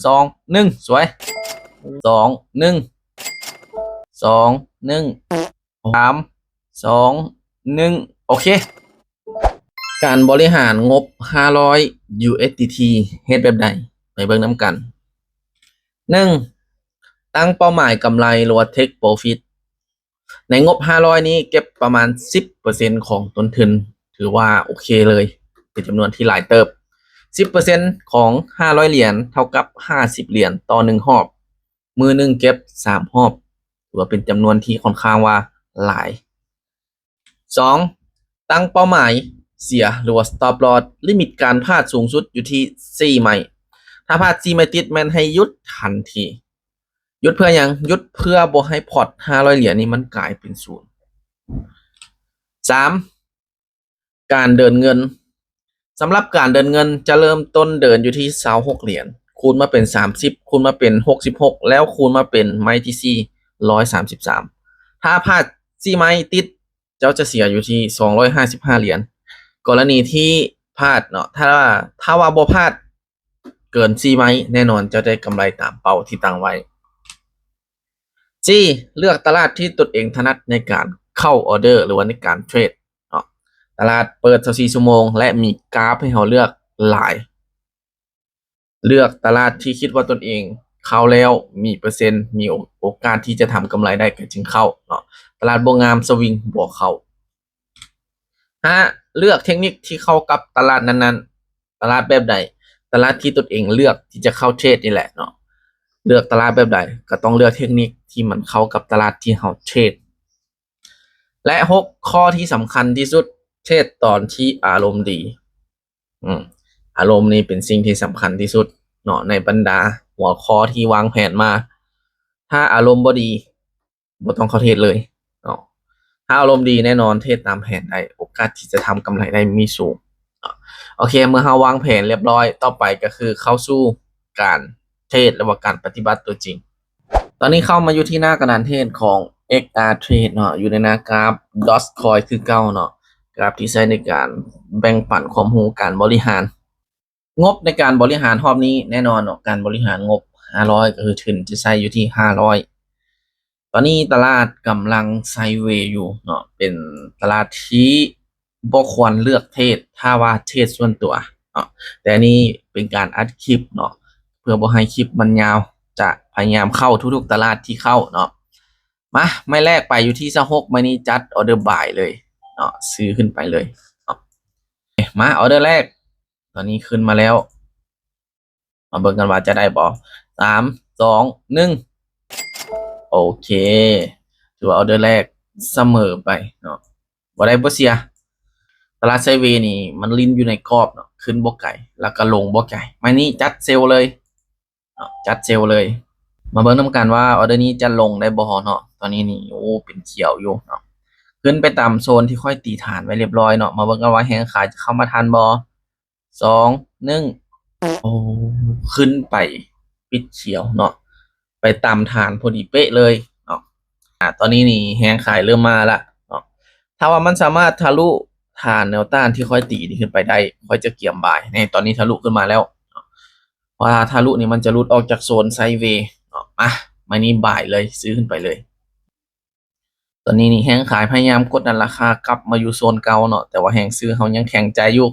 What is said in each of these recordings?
ສອງ ໜຶ່ງ ສວຍ ສອງ ໜຶ່ງ ສອງ ໜຶ່ງ ສາມ ສອງ ໜຶ່ງ ໂອເຄ. ການບໍລິຫານງົບຫ້າຮ້ອຍ USDT ເຮັດແບບໃດ? ໄປເບິ່ງນຳກັນ. ໜຶ່ງ ຕັ້ງເປົ້າໝາຍກຳໄລ ຫຼືວ່າ take profit. ໃນງົບຫ້າຮ້ອຍນີ້ເກັບປະມານສິບເປີເຊັນຂອງຕົ້ນທຶນ ຖືວ່າໂອເຄເລີຍ ເປັນຈຳນວນທີ່ຫຼາຍເຕີບ. ສິບເປີເຊັນຂອງຫ້າຮ້ອຍຫຼຽນເທົ່າກັບຫ້າສິບຫຼຽນຕໍ່ໜຶ່ງຮອບ, ມື້ໜຶ່ງເກັບສາມຮອບ ຖືວ່າເປັນຈຳນວນທີ່ຂ້ອນຂ້າງວ່າຫຼາຍ. ສອງ ຕັ້ງເປົ້າໝາຍເສຍ ຫຼືວ່າ stop loss, ລິມິດການພາດສູງສຸດຢູ່ທີ່ສີ່ໄມ້. ຖ້າພາດສີ່ໄມ້ຕິດແມ່ນໃຫ້ຢຸດທັນທີ. ຢຸດເພື່ອຫຍັງ? ຢຸດເພື່ອບໍ່ໃຫ້ພອດຫ້າຮ້ອຍຫຼຽນນີ້ມັນກາຍເປັນສູນ. ສາມ ການເດີນເງິນ. ສຳລັບການເດີນເງິນຈະເລີ່ມຕົ້ນເດີນຢູ່ທີ່ຊາວຫົກຫຼຽນ ຄູນມາເປັນສາມສິບ ຄູນມາເປັນຫົກສິບຫົກ ແລ້ວຄູນມາເປັນໄມ້ທີສີ່ ຮ້ອຍສາມສິບສາມ. ຖ້າພາດສີ່ໄມ້ຕິດ ເຈົ້າຈະເສຍຢູ່ທີ່ສອງຮ້ອຍຫ້າສິບຫ້າຫຼຽນ. ກໍລະນີທີ່ພາດເນາະ, ຖ້າ ຖ້າວ່າບໍ່ພາດເກີນສີ່ໄມ້ ແນ່ນອນເຈົ້າໄດ້ກຳໄລຕາມເປົ້າທີ່ຕັ້ງໄວ້. ສີ່ ເລືອກຕະຫຼາດທີ່ຕົນເອງຖະໜັດໃນການເຂົ້າອອເດີ ຫຼືວ່າໃນການເທຣດເນາະ. ຕະຫຼາດເປີດຊາວສີ່ຊົ່ວໂມງ ແລະ ມີກາຟໃຫ້ເຮົາເລືອກຫຼາຍ. ເລືອກຕະຫຼາດທີ່ຄິດວ່າຕົນເອງເຂົ້າແລ້ວມີເປີເຊັນ ມີໂອ ໂອກາດທີ່ຈະທຳກຳໄລໄດ້ກໍຈຶ່ງເຂົ້າເນາະ. ຕະຫຼາດບໍ່ງາມ ສະວິງ ບໍ່ເຂົ້າ. ຫ້າ ເລືອກເທັກນິກທີ່ເຂົ້າກັບຕະຫຼາດນັ້ນໆ. ຕະຫຼາດແບບໃດ? ຕະຫຼາດທີ່ຕົນເອງເລືອກທີ່ຈະເຂົ້າເທຣດນີ້ແຫຼະເນາະ. ເລືອກຕະຫຼາດແບບໃດ? ກໍຕ້ອງເລືອກເທັກນິກທີ່ມັນເຂົ້າກັບຕະຫຼາດທີ່ເຮົາເທຣດ. ແລະ ຫົກ ຂໍ້ທີ່ສຳຄັນທີ່ສຸດ, ເທຣດຕອນທີ່ອາລົມດີ. ອາລົມນີ້ເປັນສິ່ງທີ່ສຳຄັນທີ່ສຸດເນາະ ໃນບັນດາຫົວຂໍ້ທີ່ວາງແຜນມາ. ຖ້າອາລົມບໍ່ດີ ບໍ່ຕ້ອງເຂົ້າເທຣດເລີຍເນາະ. ຖ້າອາລົມດີແນ່ນອນເທຣດຕາມແຜນໄດ້ ໂອກາດທີ່ຈະທຳກຳໄລໄດ້ມີສູງເນາະ. ໂອເຄ ເມື່ອເຮົາວາງແຜນລຽບຮ້ອຍ ຕໍ່ໄປກໍຄືເຂົ້າສູ່ການເທຣດ ຫຼືວ່າການປະຕິບັດຕົວຈິງ. ຕອນນີ້ເຂົ້າມາຢູ່ທີ່ໜ້າກະດານເທຣດຂອງ XR Trade ເນາະ, ຢູ່ໃນໜ້າກຣາຟ Dogecoin ຄືເກົ່າເນາະ, ກຣາຟທີ່ໃຊ້ໃນການແບ່ງປັນຄວາມຮູ້ການບໍລິຫານ. ງົບໃນການບໍລິຫານຮອບນີ້ ແນ່ນອນເນາະ, ການບໍລິຫານງົບຫ້າຮ້ອຍ ກໍຄືທຶນຈະໃຊ້ຢູ່ທີ່ຫ້າຮ້ອຍ. ຕອນນີ້ຕະຫຼາດກຳລັງໄຊເວຢູ່ເນາະ, ເປັນຕະຫຼາດທີ່ບໍ່ຄວນເລືອກເທຣດ ຖ້າວ່າເທຣດສ່ວນຕົວເນາະ. ແຕ່ນີ້ເປັນການອັດຄລິບເນາະ, ເພື່ອບໍ່ໃຫ້ຄລິບມັນຍາວ, ຈະພະຍາຍາມເຂົ້າທຸກໆຕະຫຼາດທີ່ເຂົ້າເນາະ. ມາ ໄມ້ແລກໄປຢູ່ທີ່ຊາວຫົກ, ໄມ້ນີ້ຈັດອອເດີບາຍເລີຍເນາະ, ຊື້ຂຶ້ນໄປເລີຍເນາະ. ມາ ອອເດີແລກ ຕອນນີ້ຂຶ້ນມາແລ້ວ, ມາເບິ່ງກັນວ່າຈະໄດ້ບໍ່. ສາມ ສອງ ໜຶ່ງ ໂອເຄ, ຖືວ່າອອເດີແລກສະເໝີໄປເນາະ, ບໍ່ໄດ້ບໍ່ເສຍ. ຕະຫຼາດໄຊເວນີ້ມັນຫຼິ້ນຢູ່ໃນກອບເນາະ, ຂຶ້ນບໍ່ໄກ ແລ້ວກໍລົງບໍ່ໄກ. ໄມ້ນີ້ຈັດເຊວເລີຍເນາະ, ຈັດເຊວເລີຍ. ມາເບິ່ງນຳກັນວ່າອອເດີນີ້ຈະລົງໄດ້ບໍ່ເນາະ. ຕອນນີ້ນີ້ ໂອ້ ເປັນຂຽວຢູ່ເນາະ, ຂຶ້ນໄປຕາມໂຊນທີ່ຂ້ອຍຕີຖານໄວ້ລຽບຮ້ອຍເນາະ. ມາເບິ່ງກັນວ່າແຮງຂາຍຈະເຂົ້າມາທັນບໍ່. ສອງ ໜຶ່ງ ໂອ້ ຂຶ້ນໄປປິດຂຽວເນາະ, ໄປຕາມຖານພໍດີເປະເລີຍເນາະ. ອາ ຕອນນີ້ນີ້ແຮງຂາຍເລີ່ມມາລະເນາະ. ຖ້າວ່າມັນສາມາດທະລຸຖານແນວຕ້ານທີ່ຂ້ອຍຕີນີ້ຂຶ້ນໄປໄດ້, ຂ້ອຍຈະກຽມບາຍ. ນີ້ ຕອນນີ້ທະລຸຂຶ້ນມາແລ້ວເນາະ, ເພາະຖ້າທະລຸນີ້ມັນຈະຫຼຸດອອກຈາກໂຊນໄຊເວເນາະ. ມາ ໄມ້ນີ້ບາຍເລີຍ, ຊື້ຂຶ້ນໄປເລີຍ. ຕອນນີ້ນີ້ແຮງຂາຍພະຍາຍາມກົດດັນລາຄາກັບມາຢູ່ໂຊນເກົ່າເນາະ, ແຕ່ວ່າແຮງຊື້ເຮົາຍັງແຂງໃຈຢູ່.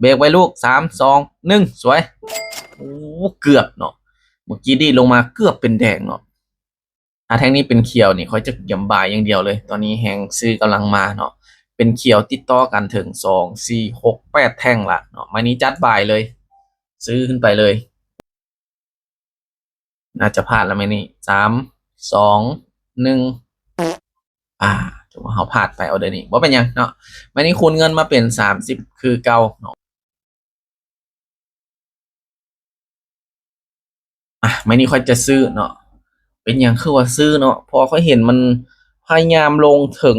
ເບຣກໄວ້ລູກ, ສາມ ສອງ ໜຶ່ງ ສວຍ. ໂອ້ ເກືອບເນາະ, ເມື່ອກີ້ດີດລົງມາເກືອບເປັນແດງເນາະ. ຖ້າແທ່ງນີ້ເປັນຂຽວນີ້ ຂ້ອຍຈະກຽມບາຍຢ່າງດຽວເລີຍ. ຕອນນີ້ແຮງຊື້ກຳລັງມາເນາະ, ເປັນຂຽວຕິດຕໍ່ກັນເຖິງ ສອງ ສີ່ ຫົກ ແປດ ແທ່ງລະເນາະ. ໄມ້ນີ້ຈັດບາຍເລີຍ, ຊື້ຂຶ້ນໄປເລີຍ. ໜ້າຈະພາດລະໄມ້ນີ້. ສາມ ສອງ ໜຶ່ງ ອາ ຖືວ່າເຮົາພາດໄປອອເດີນີ້, ບໍ່ເປັນຫຍັງເນາະ. ໄມ້ນີ້ຄູນເງິນມາເປັນສາມສິບຄືເກົ່າເນາະ. ອາ ໄມ້ນີ້ຂ້ອຍຈະຊື້ເນາະ. ເປັນຫຍັງຄືວ່າຊື້ເນາະ? ເພາະວ່າຂ້ອຍເຫັນມັນພະຍາຍາມລົງເຖິງ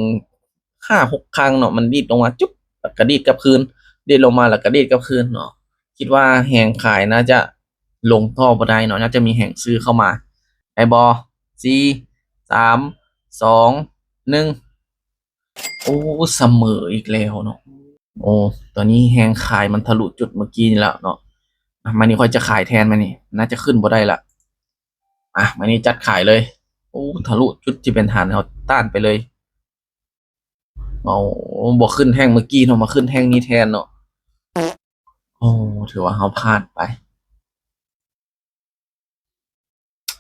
ຫ້າຫົກຄັ້ງເນາະ, ມັນດີດລົງມາຈຸບ ແລ້ວກະດີດກັບຄືນ, ດີດລົງມາແລ້ວກະດີດກັບຄືນເນາະ. ຄິດວ່າແຮງຂາຍໜ້າຈະລົງຕໍ່ບໍ່ໄດ້ເນາະ, ໜ້າຈະມີແຮງຊື້ເຂົ້າມາ. ໄດ້ບໍ່? ສີ່ ສາມ ສອງ ໜຶ່ງ ໂອ້ ສະເໝີອີກແລ້ວເນາະ. ໂອ້ ຕອນນີ້ແຮງຂາຍມັນທະລຸຈຸດເມື່ອກີ້ນີ້ແລ້ວເນາະ, ອ່ະ ໄມ້ນີ້ຂ້ອຍຈະຂາຍແທນ ໄມ້ນີ້ໜ້າຈະຂຶ້ນບໍ່ໄດ້ລະ. ອ່ະ ໄມ້ນີ້ຈັດຂາຍເລີຍ. ໂອ້ ທະລຸຈຸດທີ່ເປັນຖານແນວຕ້ານໄປເລີຍ. ເອົາ ບໍ່ຂຶ້ນແທ່ງເມື່ອກີ້ເນາະ ມາຂຶ້ນແທ່ງນີ້ແທນເນາະ. ໂອ້ ຖືວ່າເຮົາພາດໄປ.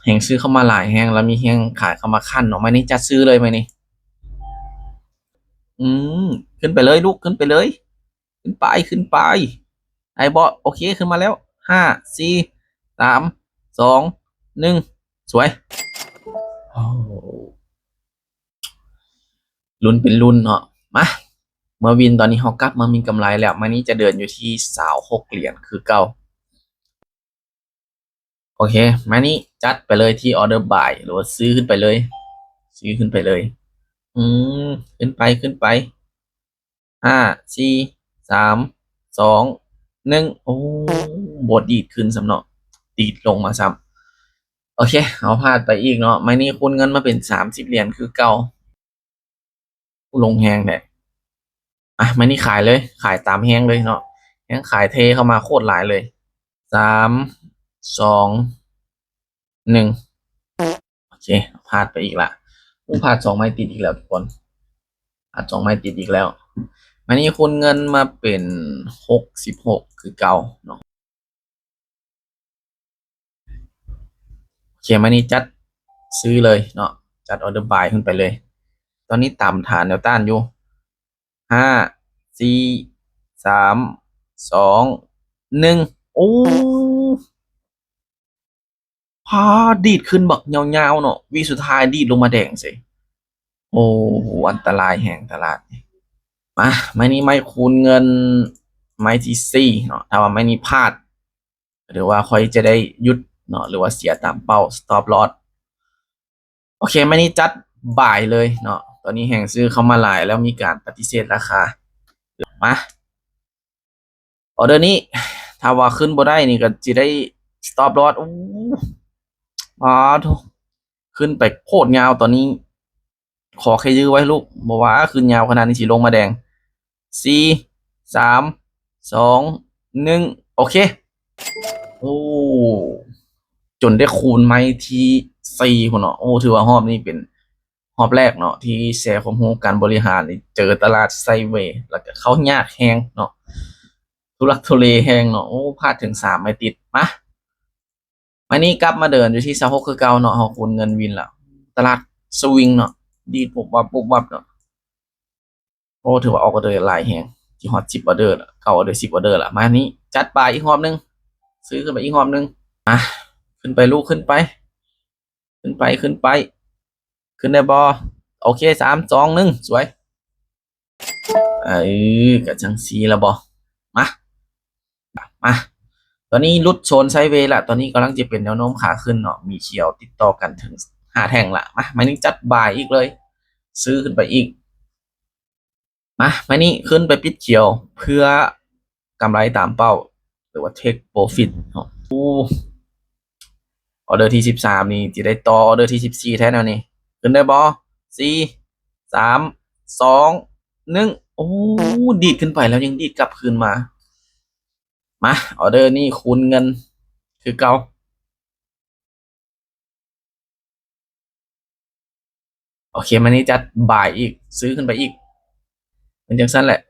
ແຮງຊື້ເຂົ້າມາຫຼາຍແຮງ ແລ້ວມີແຮງຂາຍເຂົ້າມາຄັ້ນເນາະ. ໄມ້ນີ້ຈັດຊື້ເລີຍ ໄມ້ນີ້. ອືມ ຂຶ້ນໄປເລີຍລູກ ຂຶ້ນໄປເລີຍ. ຂຶ້ນໄປ ຂຶ້ນໄປ. ໄດ້ບໍ່? ໂອເຄ ຂຶ້ນມາແລ້ວ. ຫ້າ ສີ່ ສາມ ສອງ ໜຶ່ງ ສວຍ. ໂອ້ ລຸ້ນເປັນລຸ້ນເນາະ. ມາ ເມື່ອວິນຕອນນີ້ເຮົາກັບມາມີກຳໄລແລ້ວ. ໄມ້ນີ້ຈະເດີນຢູ່ທີ່ຊາວຫົກຫຼຽນຄືເກົ່າ. ໂອເຄ ໄມ້ນີ້ຈັດໄປເລີຍທີ່ order buy ຫຼືວ່າຊື້ຂຶ້ນໄປເລີຍ ຊື້ຂຶ້ນໄປເລີຍ. ອືມ ຂຶ້ນໄປ ຂຶ້ນໄປ. ຫ້າ ສີ່ ສາມ ສອງ ໜຶ່ງ. ໂອ້ ບໍ່ດີດຂຶ້ນຊ້ຳເນາະ ດີດລົງມາຊ້ຳ. ໂອເຄ ເຮົາພາດໄປອີກເນາະ. ໄມ້ນີ້ຄູນເງິນມາເປັນສາມສິບຫຼຽນຄືເກົ່າ. ລົງແຮງແທ້. ອ່ະ ໄມ້ນີ້ຂາຍເລີຍ ຂາຍຕາມແຮງເລີຍເນາະ. ແຮງຂາຍເທເຂົ້າມາໂຄດຫຼາຍເລີຍ. ສາມ ສອງ ໜຶ່ງ. ໂອເຄ ພາດໄປອີກລະ. ໂອ້ ພາດສອງໄມ້ຕິດອີກແລ້ວທຸກຄົນ ພາດສອງໄມ້ຕິດອີກແລ້ວ. ໄມ້ນີ້ຄູນເງິນມາເປັນຫົກສິບຫົກຄືເກົ່າເນາະ. ໂອເຄ ໄມ້ນີ້ຈັດຊື້ເລີຍເນາະ ຈັດ order buy ຂຶ້ນໄປເລີຍ. ຕອນນີ້ຕາມຖານແນວຕ້ານຢູ່. ຫ້າ ສີ່ ສາມ ສອງ ໜຶ່ງ. ໂອ້ ພາ ດີດຂຶ້ນບັກຍາວໆເນາະ ວິສຸດທ້າຍດີດລົງມາແດງເສຍ. ໂອ້ ອັນຕະລາຍແຮງຕະຫຼາດນີ້. ມາ ໄມ້ນີ້ໄມ້ຄູນເງິນ ໄມ້ທີສີ່ເນາະ. ຖ້າວ່າໄມ້ນີ້ພາດ ຫຼືວ່າຂ້ອຍຈະໄດ້ຢຸດເນາະ ຫຼືວ່າເສຍຕາມເປົ້າ stop loss. ໂອເຄ ໄມ້ນີ້ຈັດບາຍເລີຍເນາະ. ຕອນນີ້ແຮງຊື້ເຂົ້າມາຫຼາຍ ແລ້ວມີການປະຕິເສດລາຄາ. ມາ ອໍເດີນີ້ ຖ້າວ່າຂຶ້ນບໍ່ໄດ້ນີ້ກໍຊິໄດ້ stop loss. ໂອ້ ປາໂທ້ ຂຶ້ນໄປໂຄດຍາວ. ຕອນນີ້ຂໍແຄ່ຢື້ໄວ້ລູກ ບໍ່ວ່າຂຶ້ນຍາວຂະໜາດນີ້ ຊິລົງມາແດງ. ສີ່ ສາມ ສອງ ໜຶ່ງ. ໂອເຄ ໂອ້ ຈົນໄດ້ຄູນໄມ້ທີສີ່ພຸ້ນເນາະ. ໂອ້ ຖືວ່າຮອບນີ້ເປັນຮອບແລກເນາະ ທີ່ແຊຄວາມຮູ້ການບໍລິຫານນີ້ ເຈີຕະຫຼາດໄຊເວ ແລ້ວກໍເຂົ້າຍາກແຮງເນາະ ທຸລັກທຸເລແຮງເນາະ. ໂອ້ ພາດເຖິງສາມໄມ້ຕິດ. ມາ ໄມ້ນີ້ກັບມາເດີນຢູ່ທີ່ຊາວຫົກຄືເກົ່າເນາະ. ເຮົາຄູນເງິນວິນລະ ຕະຫຼາດສະວິງເນາະ ດີດປຸບວັບ ປຸບວັບເນາະ. ໂອ້ ຖືວ່າອອກອໍເດີຫຼາຍແຮງ ຊິຮອດສິບອໍເດີລະ ເກົ້າອໍເດີ ສິບອໍເດີລະ. ມານີ້ຈັດບາຍອີກຮອບໜຶ່ງ ຊື້ຂຶ້ນໄປອີກຮອບໜຶ່ງ. ອ່ະ ຂຶ້ນໄປລູກ ຂຶ້ນໄປ ຂຶ້ນໄປ ຂຶ້ນໄປ ຂຶ້ນໄດ້ບໍ່? ໂອເຄ ສາມ ສອງ ໜຶ່ງ ສວຍ. ເອີ ກະຈັ່ງຊີ້ລະບໍ. ມາ ມາ ຕອນນີ້ຫຼຸດໂຊນໄຊເວລະ ຕອນນີ້ກຳລັງຈະເປັນແນວໂນ້ມຂາຂຶ້ນເນາະ ມີຂຽວຕິດຕໍ່ກັນເຖິງຫ້າແທ່ງລະ. ມາ ໄມ້ນີ້ຈັດບາຍອີກເລີຍ ຊື້ຂຶ້ນໄປອີກ. ມາ ໄມ້ນີ້ຂຶ້ນໄປປິດຂຽວເພື່ອກຳໄລຕາມເປົ້າ ຫຼືວ່າ take profit ເນາະ. ໂອ້ ອໍເດີທີສິບສາມນີ້ ຊິໄດ້ຕໍ່ອໍເດີທີສິບສີ່ແທ້ແນວນີ້. ຂຶ້ນໄດ້ບໍ່? ສີ່ ສາມ ສອງ ໜຶ່ງ. ໂອ້ ດີດຂຶ້ນໄປແລ້ວຍັງດີດກັບຄືນມາ. ມາ ອໍເດີນີ້ຄູນເງິນຄືເກົ່າ. ໂອເຄ ມານີ້ຈັດບາຍອີກ ຊື້ຂຶ້ນໄປອີກ. ເປັນຈັ່ງຊັ້ນແຫຼະ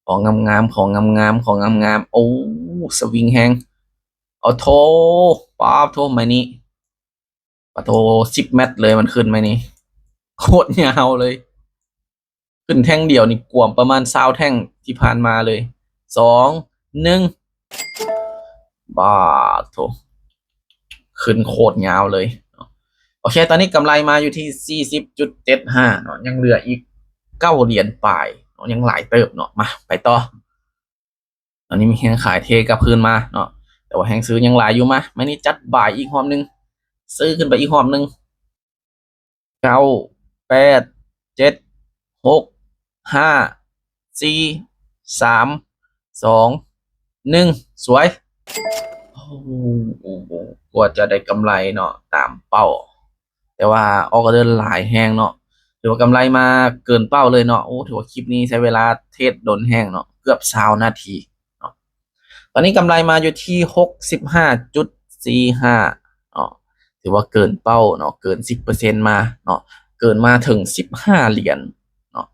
ຂໍງາມໆ ຂໍງາມໆ ຂໍງາມໆ. ໂອ້ ສະວິງແຮງ. ໂອ້ໂທ້ ປາໂທ້ ໄມ້ນີ້ ປາໂທ້ ສິບແມັດເລີຍ ມັນຂຶ້ນໄມ້ນີ້ ໂຄດຍາວເລີຍ. ຂຶ້ນແທ່ງດຽວນີ້ກວມປະມານຊາວແທ່ງທີ່ຜ່ານມາເລີຍ. ສອງ ໜຶ່ງ. ບາດໂທ້ ຂຶ້ນໂຄດຍາວເລີຍ. ໂອເຄ ຕອນນີ້ກຳໄລມາຢູ່ທີ່ສີ່ສິບຈຸດເຈັດຫ້າເນາະ ຍັງເຫຼືອອີກເກົ້າຫຼຽນປາຍເນາະ ຍັງຫຼາຍເຕີບເນາະ. ມາ ໄປຕໍ່. ຕອນນີ້ມີແຮງຂາຍເທກັບຄືນມາເນາະ ແຕ່ວ່າແຮງຊື້ຍັງຫຼາຍຢູ່. ມາ ໄມ້ນີ້ຈັດບາຍອີກຮອບໜຶ່ງ ຊື້ຂຶ້ນໄປອີກຮອບໜຶ່ງ. ເກົ້າ ແປດ ເຈັດ ຫົກ ຫ້າ ສີ່ ສາມ ສອງ ໜຶ່ງ. ສວຍ. ໂອ້ໂຫ ກວ່າຈະໄດ້ກຳໄລເນາະ ຕາມເປົ້າ ແຕ່ວ່າອອກອໍເດີຫຼາຍແຮງເນາະ ຖືວ່າກຳໄລມາເກີນເປົ້າເລີຍເນາະ. ໂອ້ ຖືວ່າຄລິບນີ້ໃຊ້ເວລາເທຣດດົນແຮງເນາະ ເກືອບຊາວນາທີເນາະ. ຕ ອນນີ້ກຳໄລມາຢູ່ທີ່ຫົກສິບຫ້າຈຸດສີ່ຫ້າເນາະ ຖືວ່າເກີນເປົ້າເນາະ ເກີນສິບເປີເຊັນມາເນາະ ເກີນມາເຖິງສິບຫ້າຫຼຽນເນາະ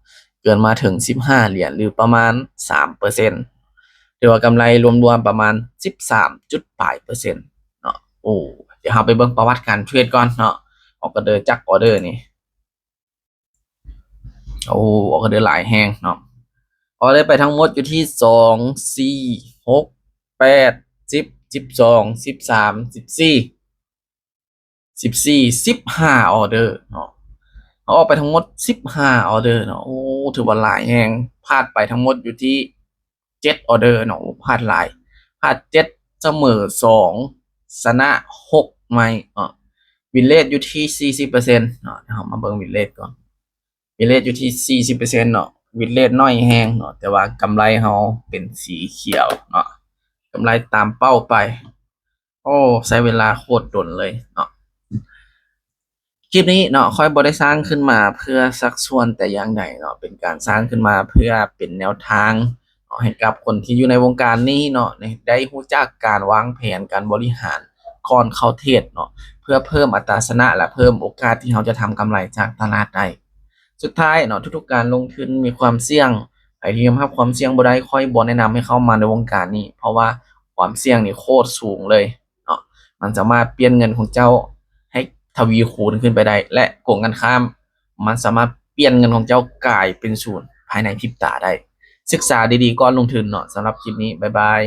ເກີນມາເຖິງສິບຫ້າຫຼຽນ ຫຼືປະມານສາມເປີເຊັນ ຖືວ່າກຳໄລລວມໆປະມານສິບສາມຈຸດປາຍເປີເຊັນເນາະ. ໂອ້ ດຽວເຮົາໄປເບິ່ງປະຫວັດການເທຣດກ່ອນເນາະ ອອກອອເດີຈັກອອເດີນີ້. ໂອ້ ອອກອອເດີຫຼາຍແຮງເນາະ ອອກອອເດີໄປທັງໝົດຢູ່ທີ່ສອງ ສີ່ ຫົກ ແປດ ສິບ ສິບສອງ ສິບສາມ ສິບສີ່ ສິບສີ່ ສິບຫ້າອອເດີເນາະ ເຮົາອອກໄປທັງໝົດສິບຫ້າອອເດີເນາະ. ໂອ້ ຖືວ່າຫຼາຍແຮງ ພາດໄປທັງໝົດຢູ່ທີ່ເຈັດອອເດີເນາະ ໂອ້ ພາດຫຼາຍ ພາດເຈັດ ສະເໝີສອງ ຊະນະຫົກໃໝ່ເນາະ ວິນເຣດຢູ່ທີ່ສີ່ສິບເປີເຊັນເນາະ. ເຮົາມາເບິ່ງວິນເຣດກ່ອນ ວິນເຣດຢູ່ທີ່ສີ່ສິບເປີເຊັນເນາະ ວິນເຣດໜ້ອຍແຮງເນາະ ແຕ່ວ່າກຳໄລເຮົາເປັນສີຂຽວເນາະ ກຳໄລຕາມເປົ້າໄປ. ໂອ້ ໃຊ້ເວລາໂຄດດົນເລີຍເນາະ. ຄລິບນີ້ເນາະ ຂ້ອຍບໍ່ໄດ້ສ້າງຂຶ້ນມາເພື່ອຊັກຊວນແຕ່ຢ່າງໃດເນາະ ເປັນການສ້າງຂຶ້ນມາເພື່ອເປັນແນວທາງເນາະ ໃຫ້ກັບຄົນທີ່ຢູ່ໃນວົງການນີ້ເນາະ ໄດ້ຮູ້ຈັກການວາງແຜນການບໍລິຫານກ່ອນເຂົ້າເທຣດເນາະ ເພື່ອເພີ່ມອັດຕາຊະນະ ແລະ ເພີ່ມໂອກາດທີ່ເຮົາຈະທຳກຳໄລຈາກຕະຫຼາດໄດ້. ສຸດທ້າຍເນາະ ທຸກໆການລົງທຶນມີຄວາມສ່ຽງ ໃຜທີ່ຍອມຮັບຄວາມສ່ຽງບໍ່ໄດ້ ຂ້ອຍບໍ່ແນະນຳໃຫ້ເຂົ້າມາໃນວົງການນີ້ ເພາະວ່າຄວາມສ່ຽງນີ້ໂຄດສູງເລີຍເນາະ ມັນສາມາດປ່ຽນເງິນຂອງເຈົ້າໃຫ້ທະວີຄູນຂຶ້ນໄປໄດ້ ແລະ ກົງກັນຂ້າມ ມັນສາມາດປ່ຽນເງິນຂອງເຈົ້າກາຍເປັນສູນພາຍໃນພິບຕາໄດ້. ສຶກສາດີໆກ່ອນລົງທຶນເນາະ. ສຳລັບຄລິບນີ້ ບາຍບາຍ.